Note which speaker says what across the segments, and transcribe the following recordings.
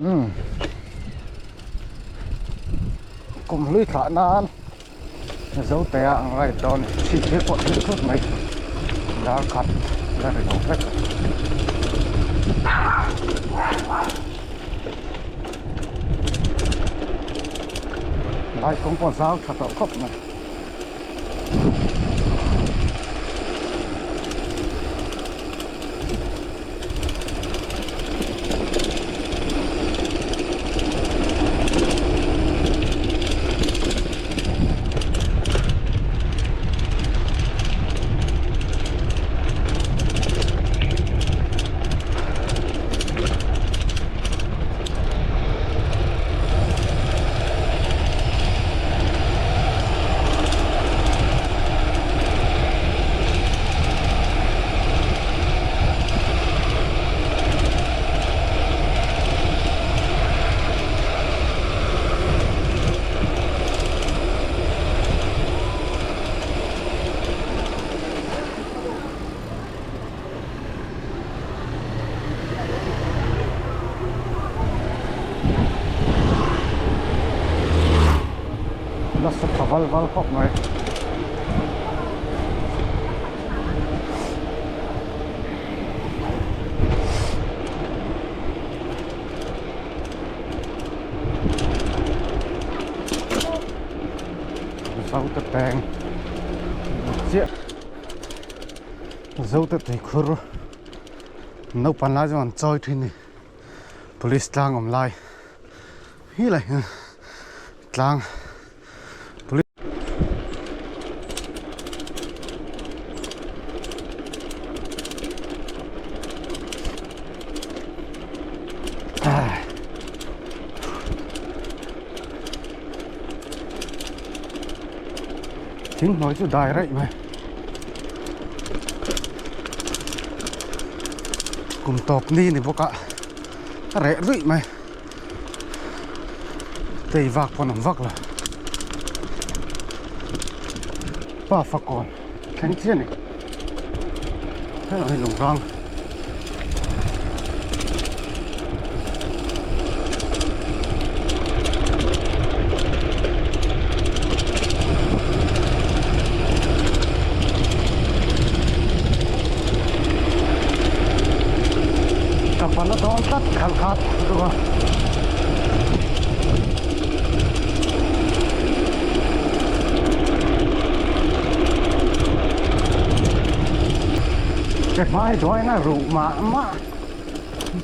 Speaker 1: Umm kum hlui thlah nan Zotea ang ride dawn chhip hi pawh thil thut mai dar khat la ri lo vek lai kawng pawh zau tha tawh khawp mai. Nasa tha val val khawp mai. Zote peng chiah Zote tuikhur naupang lai chuan an chawi thin a ni police tlang awm lai hi lai hian tlang police thing hnuai chu dai raih mai kum tawp ni ni bawk a a reh ruih mai tei vak pawn awm vak lo pa fakawn thleng chiah a ni helai hi lung rang. Ka pan a dawn tlat khalh khat lutuk a. Ke hmai duain a ruh mah mah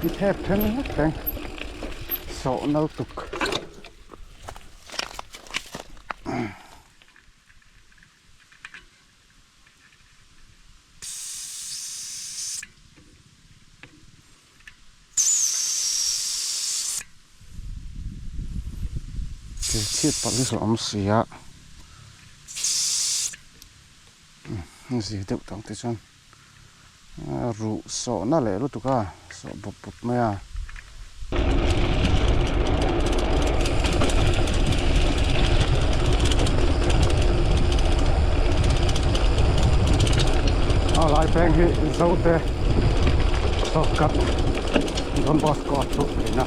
Speaker 1: ti thep then hlek reng sawh no tuk. Thil chhiat palh hi saw awm si a zir deuh tang te chuan ruh sawhna leh lutuk a sawh bawp bawp mai a. A lai peng hi Zote shortcut Don Bosco a chhuk thin a.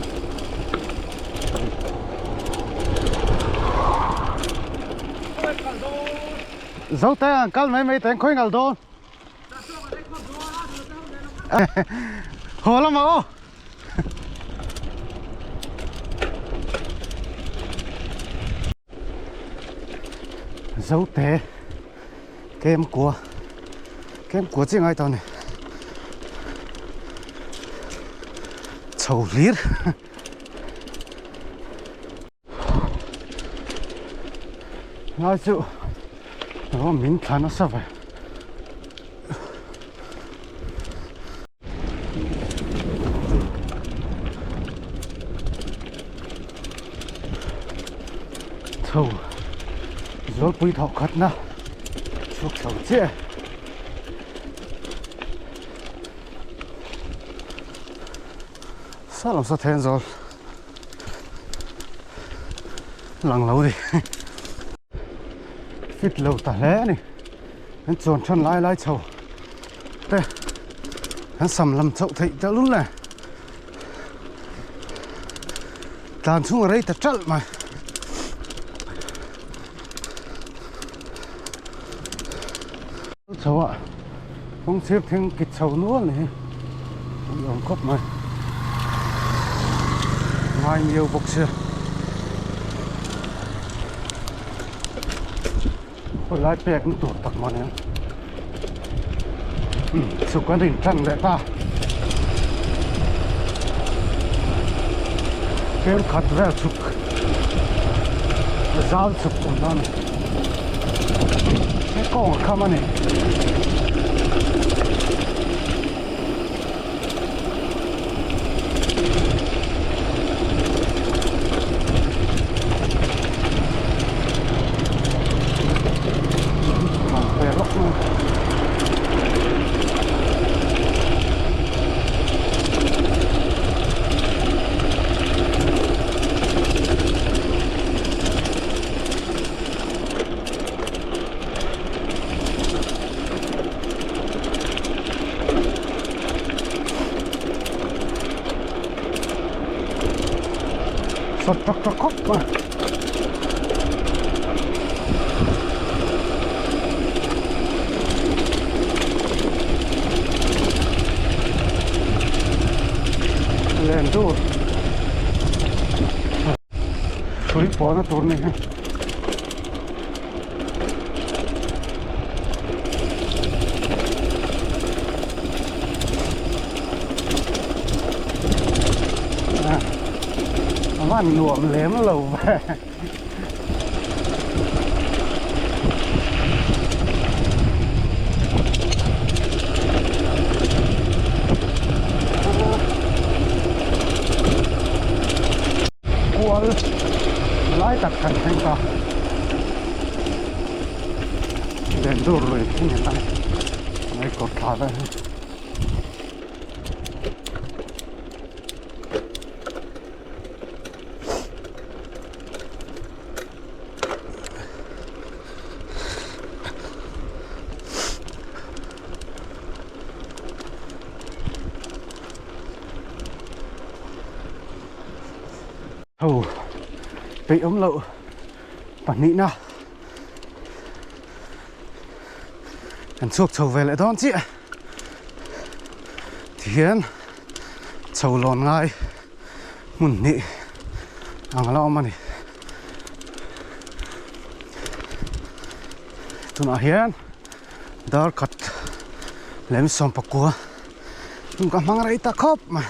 Speaker 1: Zote an kal mai mai teng khawi ngal dawn. Haw lamah aw. Zote kem kua kem kua chiah ngai tawh a ni chho hlir ngai chu aw min thla nasa ve. Chho Zawlpui thawh khatna chhuak chho chiah e. Sa lam sa then zawl lang lo ni fit lo ta hle a ni. An chuan than lai lai chho te an sam lam chhoh theih telh lul le. Tlan chhung a rei ta ṭalh mai. Chho ah kawng chhir thing kit chho nual ni hi an awm khawp mai. Ngai miau bawk sia. Khawi lai pek na tur tak mawni ang. Chhuk an in tan leh ta. Kem khat vel chhuk zal chhuk awm dawn a ni. He kawng a kham a ni. Sawt tawk tawk khawp mai. Len dur. Hrui pawhna tur ni hi. A van nuam lem lo ve. Kual lai tak kan thleng ta. Len dur lui khi ni ta. Mai kawt thla vel hi. Ho peih awm loh pahnihna kan chhuak chho ve leh dawn chiah tihian chho lawn ngai hmun hnih ang a la awm a ni tunah hian dar khat lem sawmpakua ka hmang rei ta khawp mai.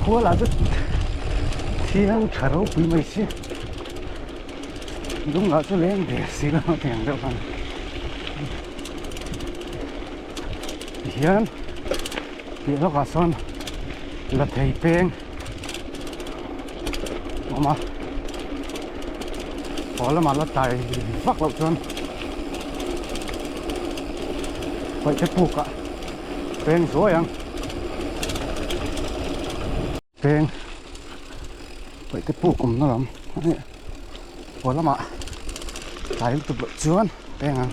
Speaker 1: Khua lah chu thiang tha ropui mai si lung lah chu leng ve si lo tiang deuh khan tihian piah lawkah sawn la thei peng a awm a haw lamah la tlai vak loh chuan. Paih te puk ah peng zuai ang peng paih te puk awm na lam a nih haw lamah tlai lutuk loh chuan peng ang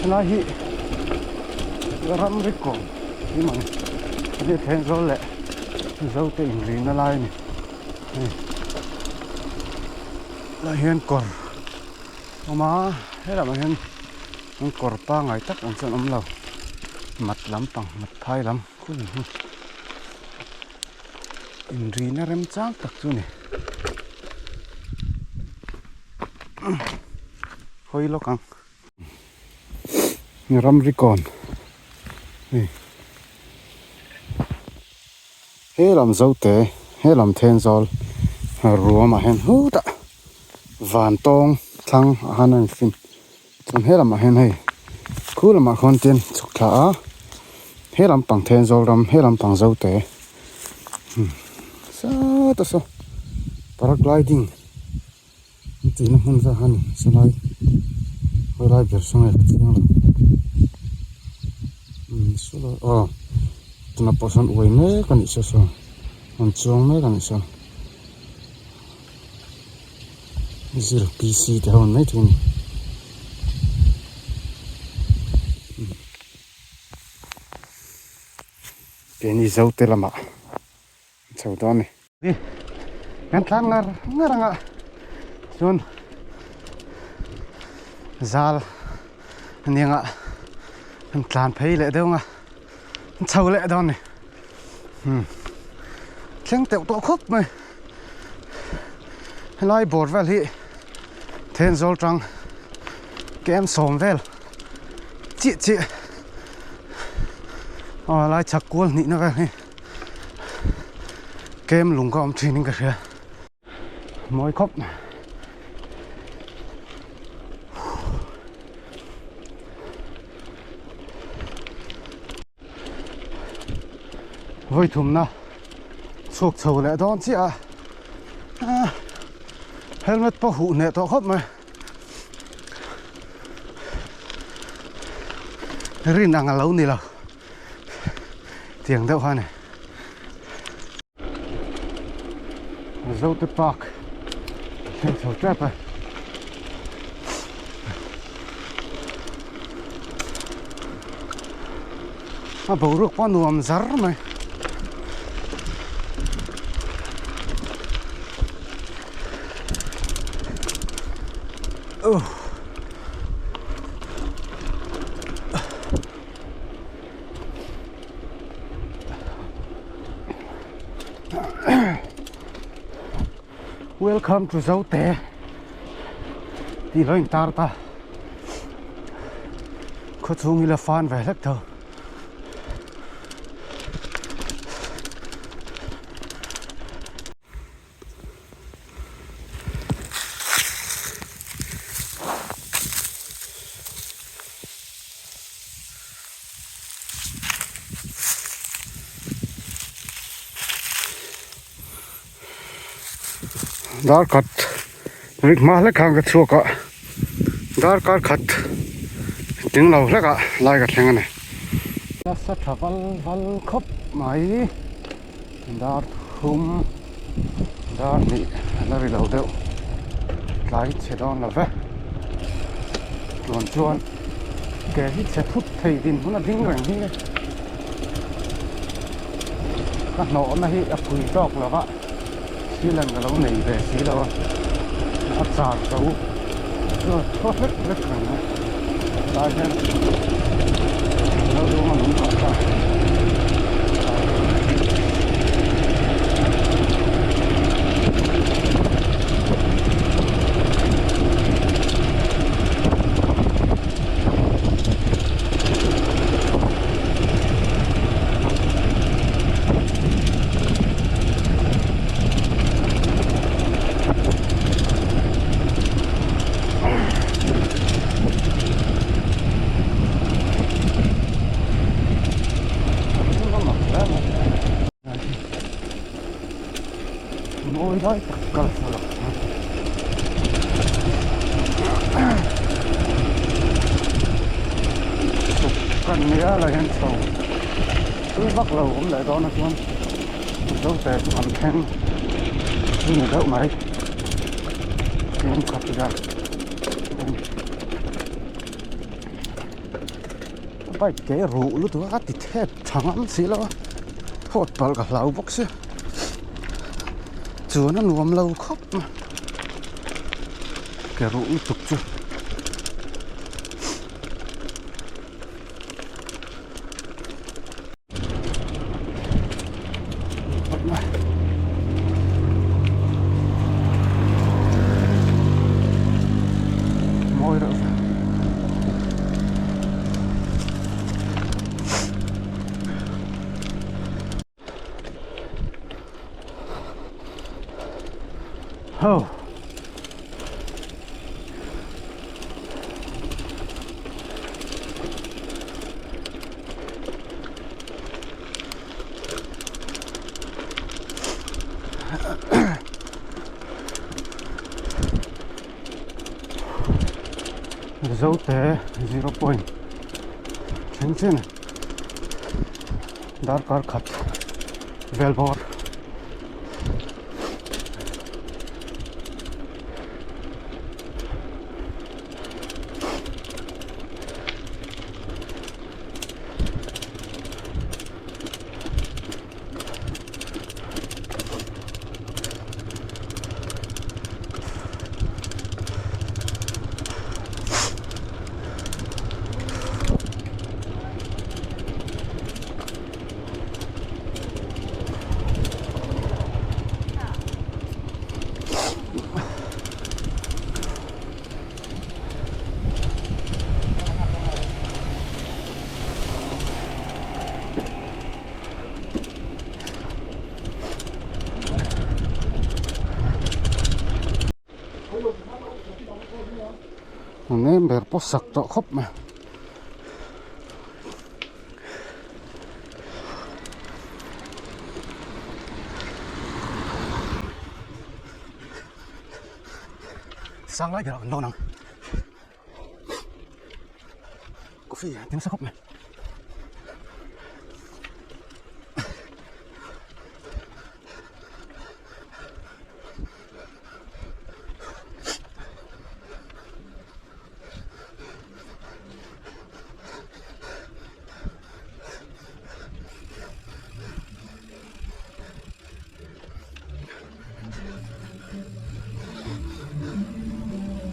Speaker 1: helai hi ramri kawng ni mai hei Thenzawl leh Zote inrina lai a ni hei helai hian kawr. Awm a helamah hian an kawr pangai tak ang chuan awm lo mat lampang mat phai lam khul hi inrina remchang tak chu a ni hawi lawk ang ramri kawn hei he lam zote he lam thenzawl ruamah hian hutah. Van tawng thlang ah khan a infin chuan he lamah hian hei khu lamah khawn tin chhuk thla a he lampang Thenzawl ram he lampang Zote sawta saw paragliding an tihna hmun vel kha a ni sawlai khawilai ber saw nge ka chiang lo sawlai aw tunah pawh sawn uai mek a nih saw saw an chuang mek a nih saw. Zir PC te ho an mai thei a ni. Keini Zote lamah an chho dawn a ni. Kan tlan ngar ngar anga chuan zal a ni anga an tlan phei leh deuh anga an chho leh dawn a ni. Umm thleng teuh tawh khawp mai. Helai bawr vel hi Thenzawl tang kem sawm vel chiah chiah aw lai chhak kual hnihna vel hi kem lung ka awm thin in ka hria mawi khawp mai. Vawi thumna chhuak chho leh dawn chiah a helmet pawh huh hneh tawh khawp mai rin ang a lo ni lo tiang deuh kha a ni Zote park thleng chho tep a. A boruak pawh a nuam zar mai. Ohh. Welcome to Zote tih lo intar ta khaw chhung hi la fan ve hlek tho. Dar khat rik hma hlek khan ka chhuak a darkar khat tling lo hlek ah lai ka thleng a ni. Nasa tha val val khawp mai dar thum dar hnih a la ri lo deuh tlai chhe dawn lo ve tluan chuan ke hi chhe thut thei din hun a ding reng hi ka hnawhna hi a phui tawk lo va thil an ka lo nei ve si lo a a char zo chu a thaw hlek hlek reng mai tlai hian lo lung a lung tawh ta. Mawi lai tak kal hmu lo chhuk kan nia lai hian chho tui vak lo awm leh dawn a chuan zote chu kan thleng chu ni deuh mai tlem khat vel bike ke ruh lutuk a ka ti thep tha ngam si lo a phawt palh ka hlau bawk sia chuan a nuam lo khawp mai ke ruh lutuk chu. Mawi reuh ve. Ho. Zote zero point thleng chin darkar khat vel bawr. nem ber pawh sak tawh khawp mai. Sang lai berah kan dawn ang. Coffee a ti nasa khawp mai.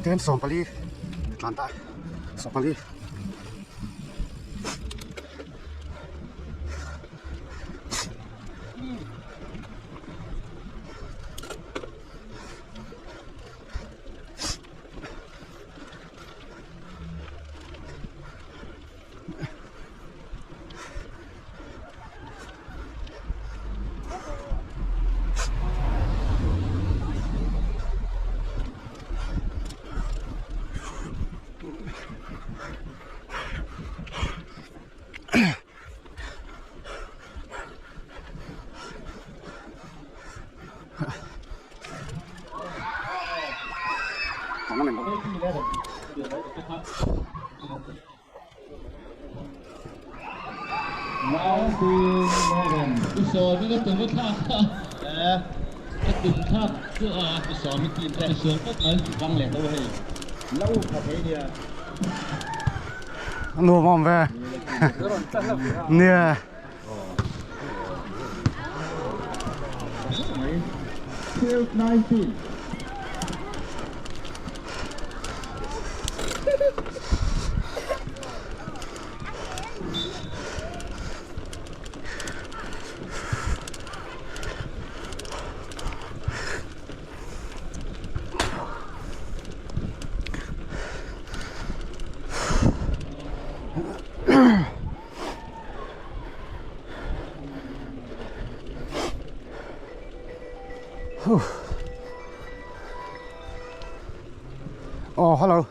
Speaker 1: Tlem 14 tlan ta 14. Nuam awm ve nia. Oh, hello.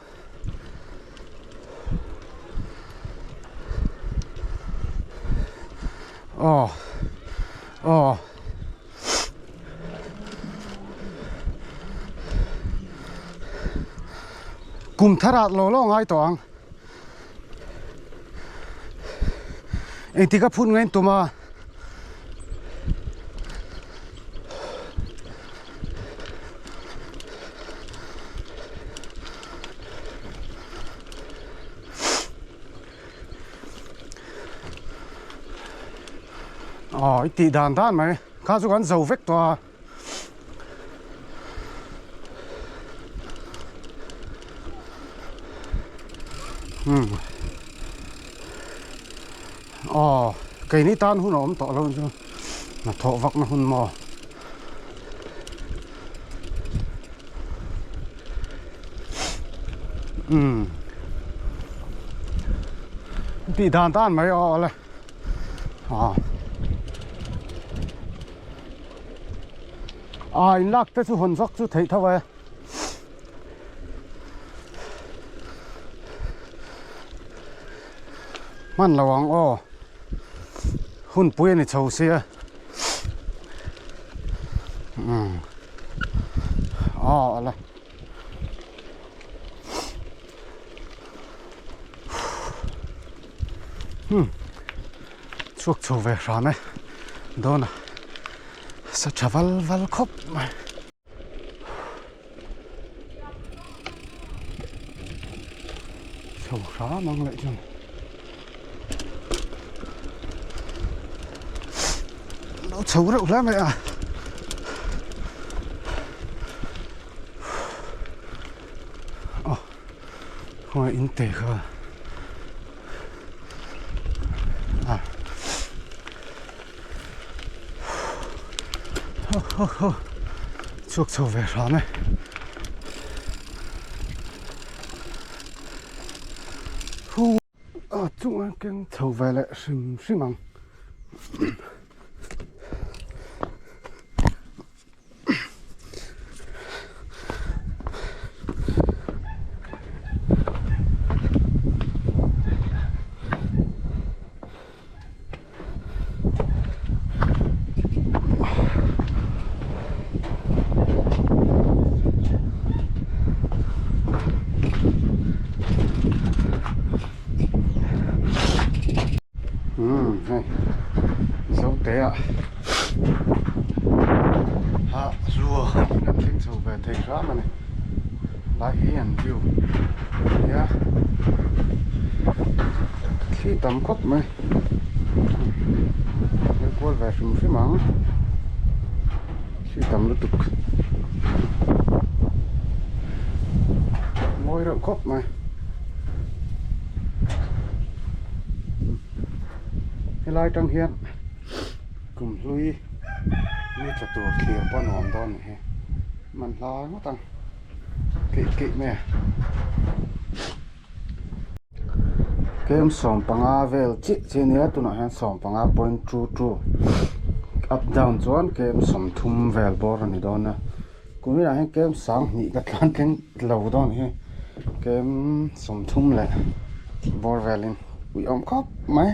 Speaker 1: Oh, oh. Kum thar ah lo lo ngai tawh ang. Engtik a phun ngain tum a. Aw i tih dan dan mai kha chu kan zo vek tawh a. Umm aw keini tan hun a awm tawh lo chu hnathawh vak na hun maw. Umm tih dan dan mai aw le aw. A in lak te chu hawn vak chu theih tho e. Hman lo ang aw. Hun pui a ni chho sia. Umm. Aw ala. Hmm. Chhuak chho ve hram e. Dawn a. Sa tha val val khawp mai. Chho hram ang leh chuan. Lo chho reuh hle mai a. Aw khawngaih in te kha. A. Ho ho ho chhuak chho ve hram e. Hu a chungah keng chho ve leh hrim hrim ang. Hei Zotea ah hluan kan thleng chho ve thei hram a ni. Lai hi an view nia thli tam khawp mai hel kual ve hrim hrim ang thli tam lutuk mawi reuh khawp mai. Helai atang hian kum hlui ni tla tur thlir pawh a nuam dawn nih hi man hla ngawt ang keih keih mai a kem sawm panga vel chiah chiah a nia tunah hian sawm panga point two two up down chuan kem sawmthum vel bawr a ni dawn a. Kuminah hian kem sanghnih ka tlan thleng lo dawn hi kem sawmthum leh bawr velin ui awm khawp mai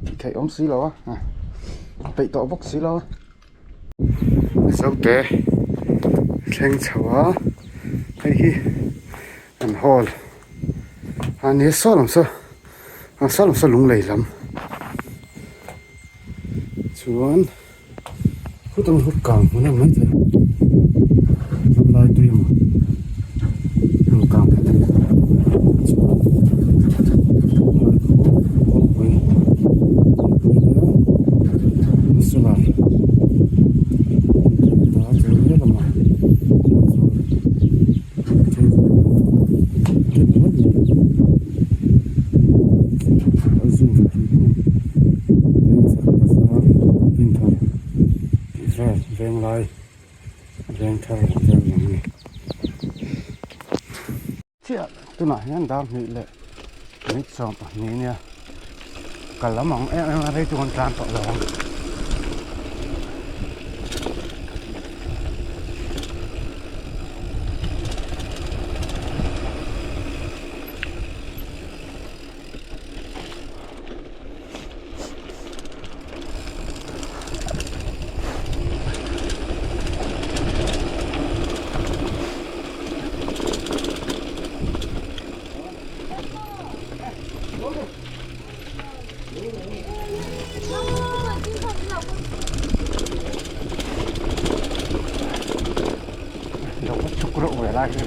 Speaker 1: tih theih awm si lo a peih tawh bawk si lo a Zote thleng chho a hei hi an hall a nia saw lam saw a saw lam saw lunglei lam chuan. Khutang hut kang hmun a ni maithei ramlai tui emaw hmun kang hmun a ni chuan khawlai khu kawngpui kawngpui nia solar chuan helamah Venglai vengthar lam vel lam a ni chiah tunah hian dar hnih leh minute 12 ania kal lam ang em em a rei chu kan tlan tawh lo ang. Lo va chhuk reuh ve lai hi.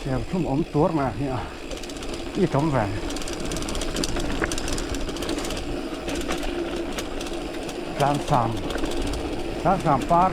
Speaker 1: Serthlum awm tuar mai ah hi a i tawm ve tlangsam tlangsam par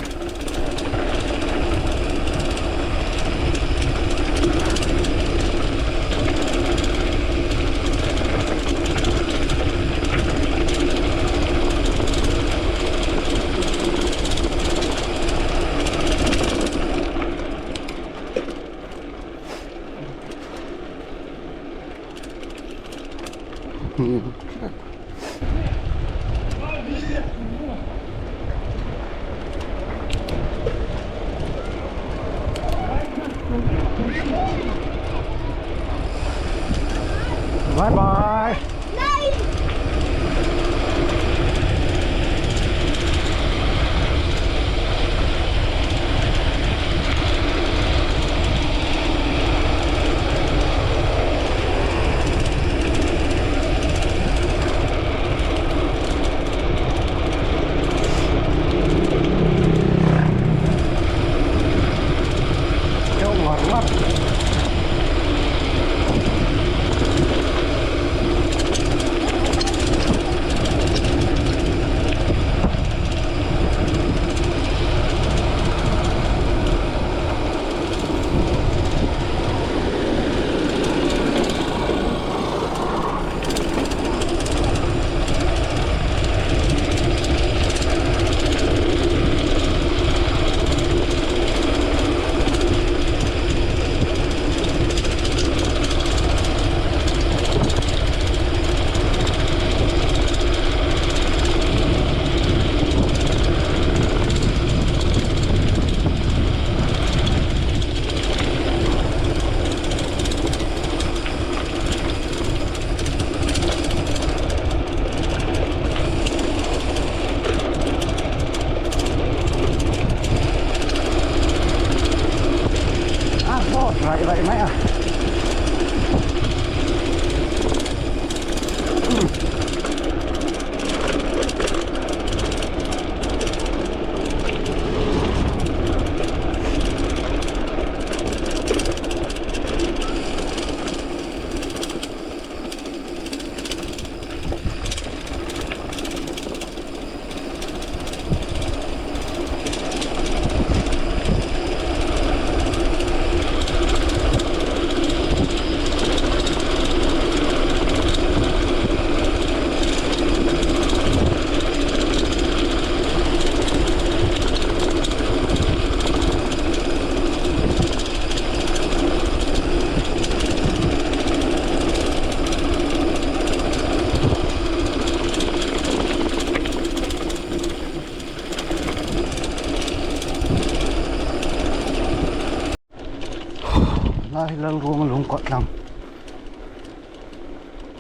Speaker 1: Helai hi Lalruanga lungkawh tlang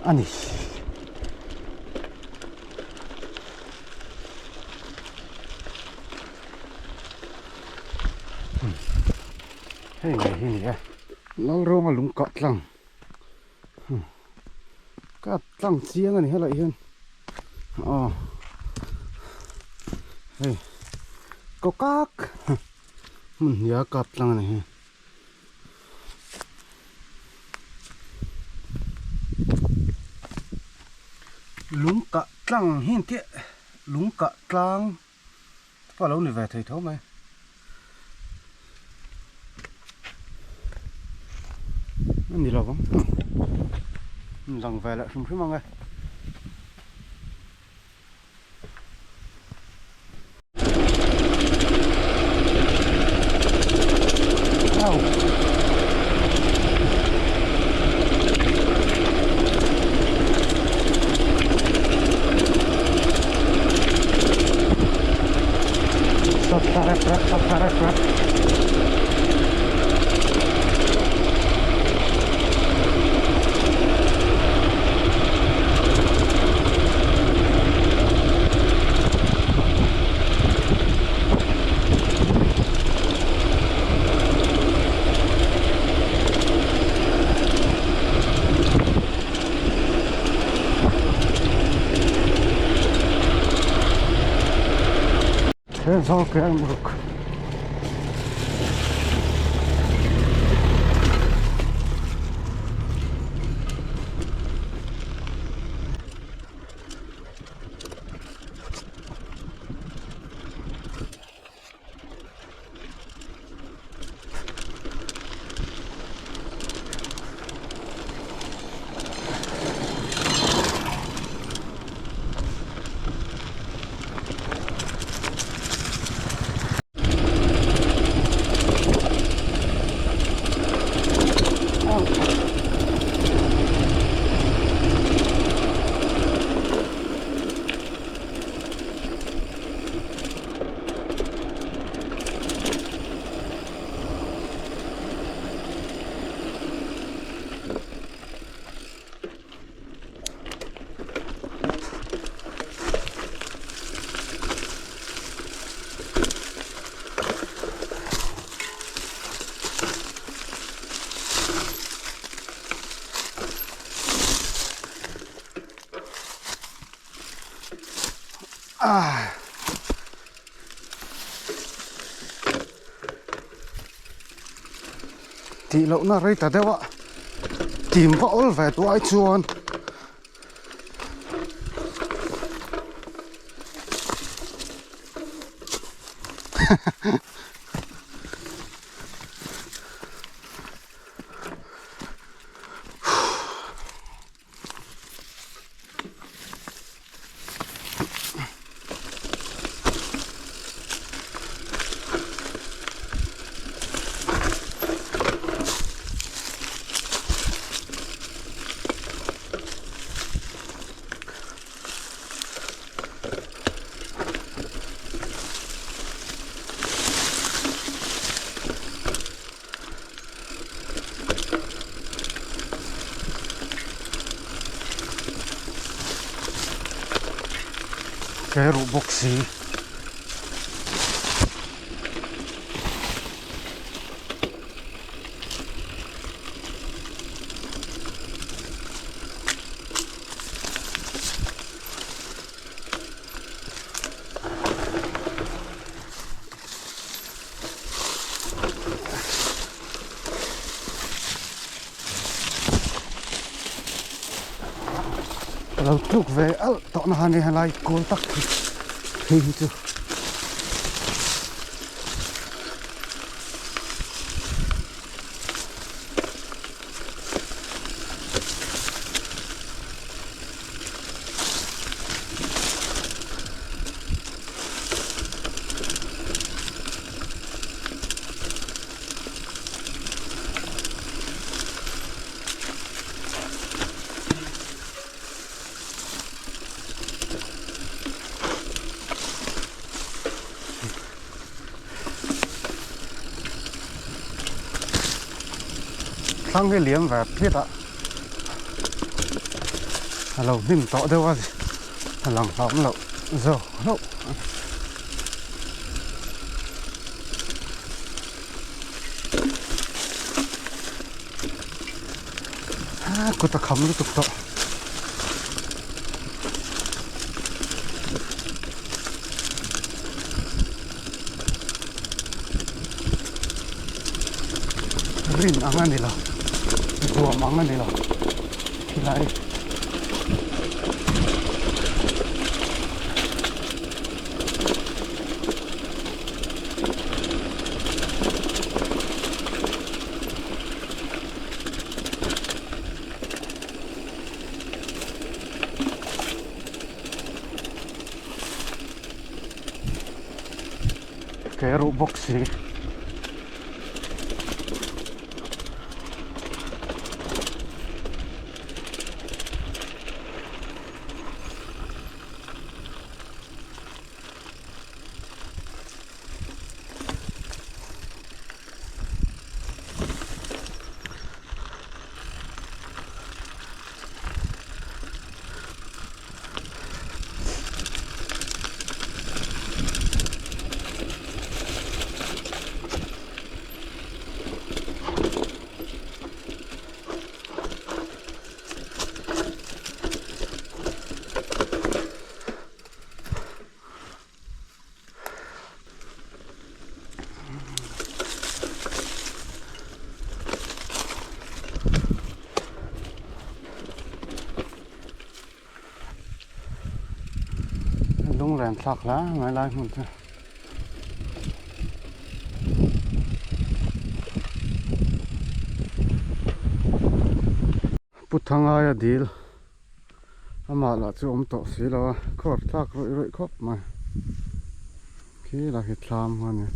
Speaker 1: a ni. Hei ngei hi ni e. Lalruanga lungkawh tlang ka tlang chiang a ni helai hian aw hei kaw kak hmun hniah a kap tlang a ni hi. Lung kah tlang hi engtia lung kah tlang te pawh a lo ni ve thei tho mai. A ni lo vang lang ve leh hrim hrim ang e. Sat ta rep rep, sat ta rep rep. Thenzawl ke ang ruk. Ah. Tih lohna rei ta deuh a tim va awl ve tuai chuan Ke ruh bawk si. Ka lo tluk ve alh tawh na han helai kual tak hi hei hi chu. Thlang hi liam ve phiat a, a lo hnim tawh deuh a, a lang hlauhawm loh zawk hlauh a ni. Kut a kham lutuk tawh. Rin ang a ni lo ruam ang a ni lo khilai Ke ruh bawk si. Lunglen thlak hle mai lai hmun chu. Pu Thangaia dil amah lah chu awm tawh si lo a khawr thlak rawih rawih khawp mai khi lah hi thlam a ni.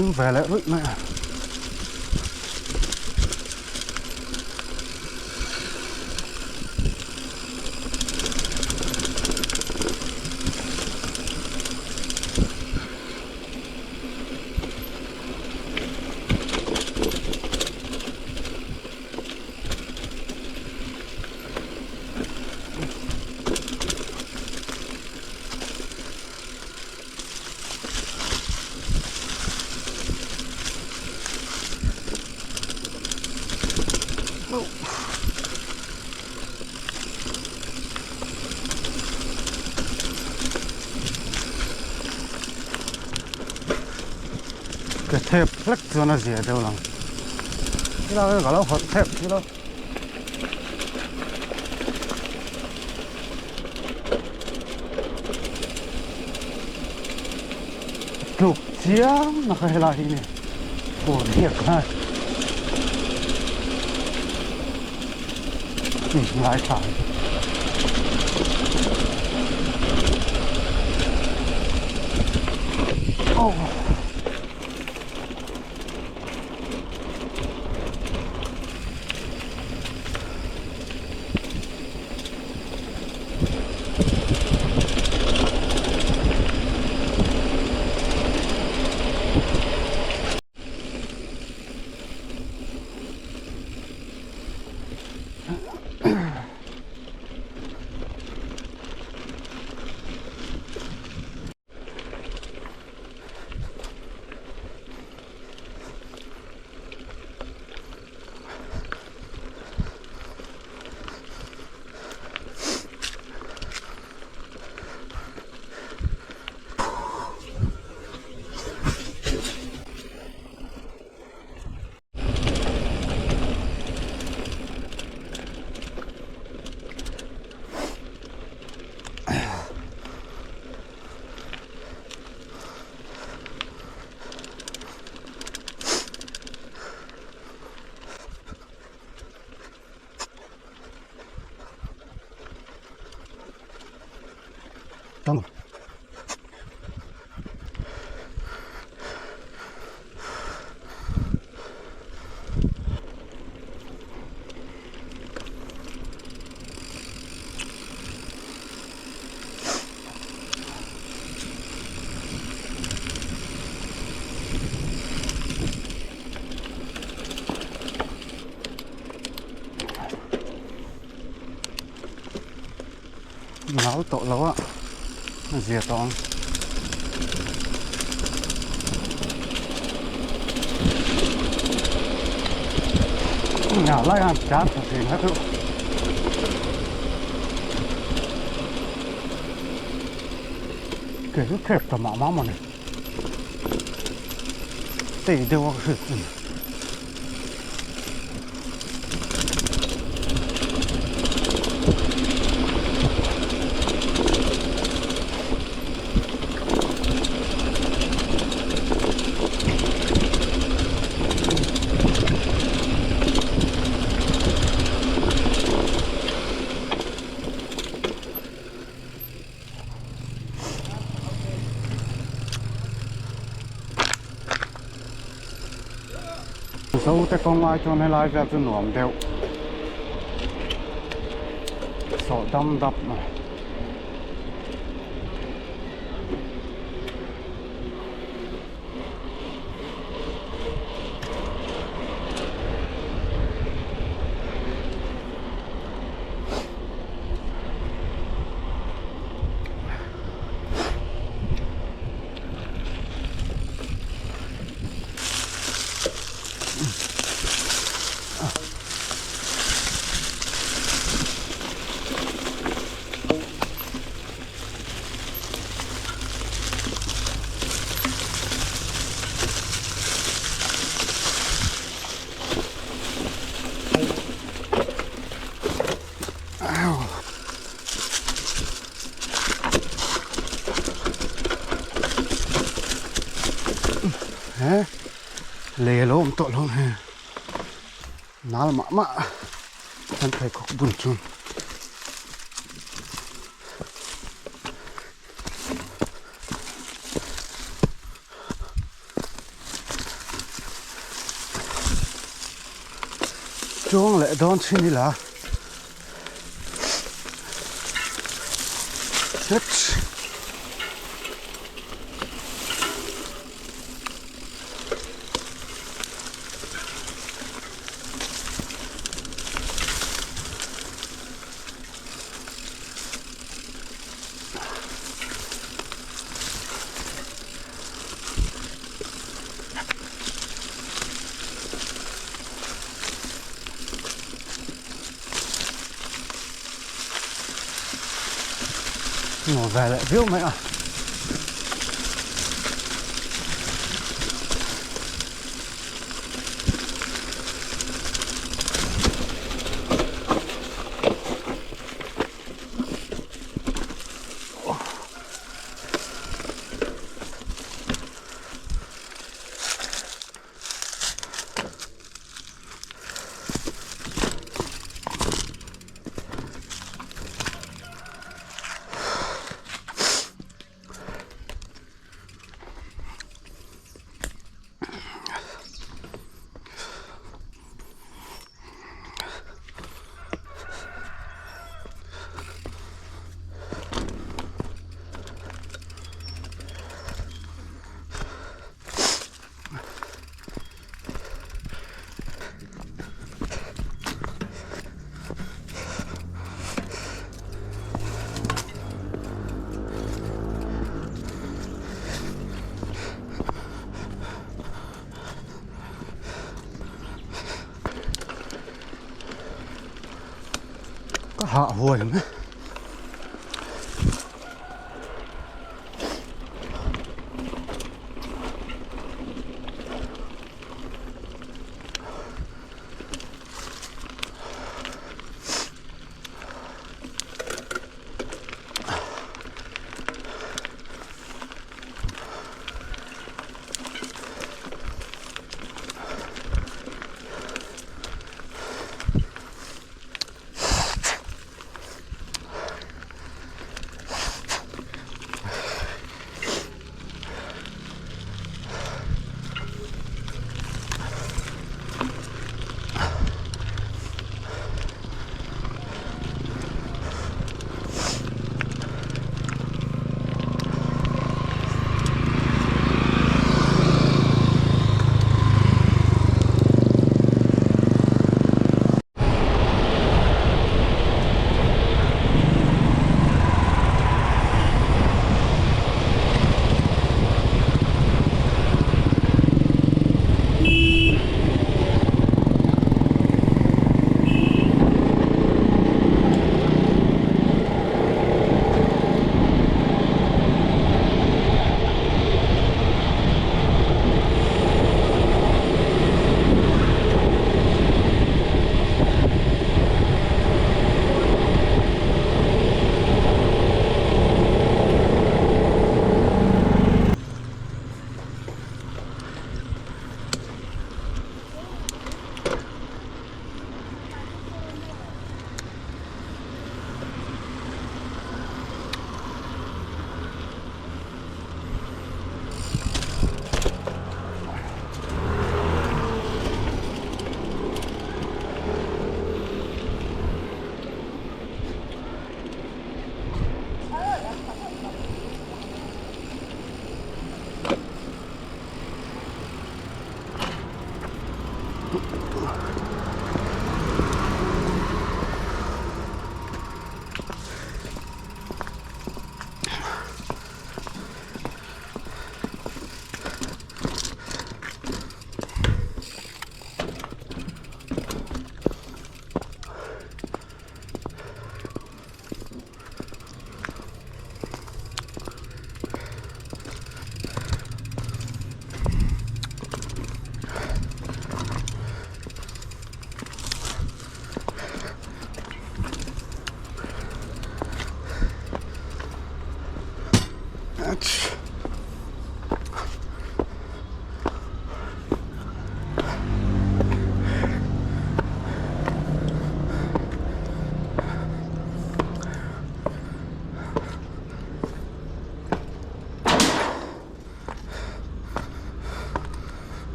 Speaker 1: Thing ve leh ruih mai a. Ka thep hlek chuan a zia deuh lang helai ka lo hawlh thep thil a. Tluk chiang na kha helai hi ni fur hiak kha ngaithla ang. Tang. Nau tawh lo a a zia tawh ang. Nhà lai han chán thật gì hết rồi. Kei chu khep ta mah mah mawni. Tei deuh a ka hriat chu ni. Zote kawng ai chuan helai vel chu nuam deuh sawh dam dap mai. He lei a lo awm tawh lo he nal mah mah kan pheikhawk bun chuan. Chuang leh dawn chin ila Hets. Ngồi về lại viu mẹ à. Ka hah huai ang e.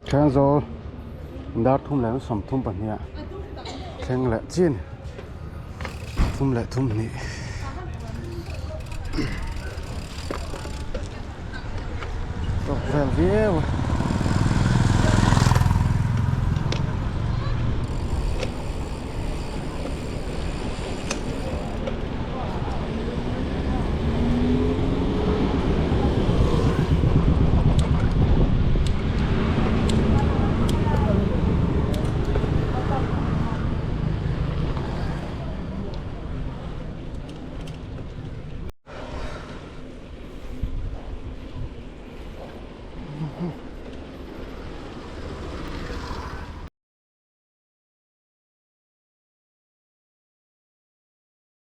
Speaker 1: Thenzawl dar thum leh 32 ah thleng leh chin thum leh thum hnih. Tawk vel viau a.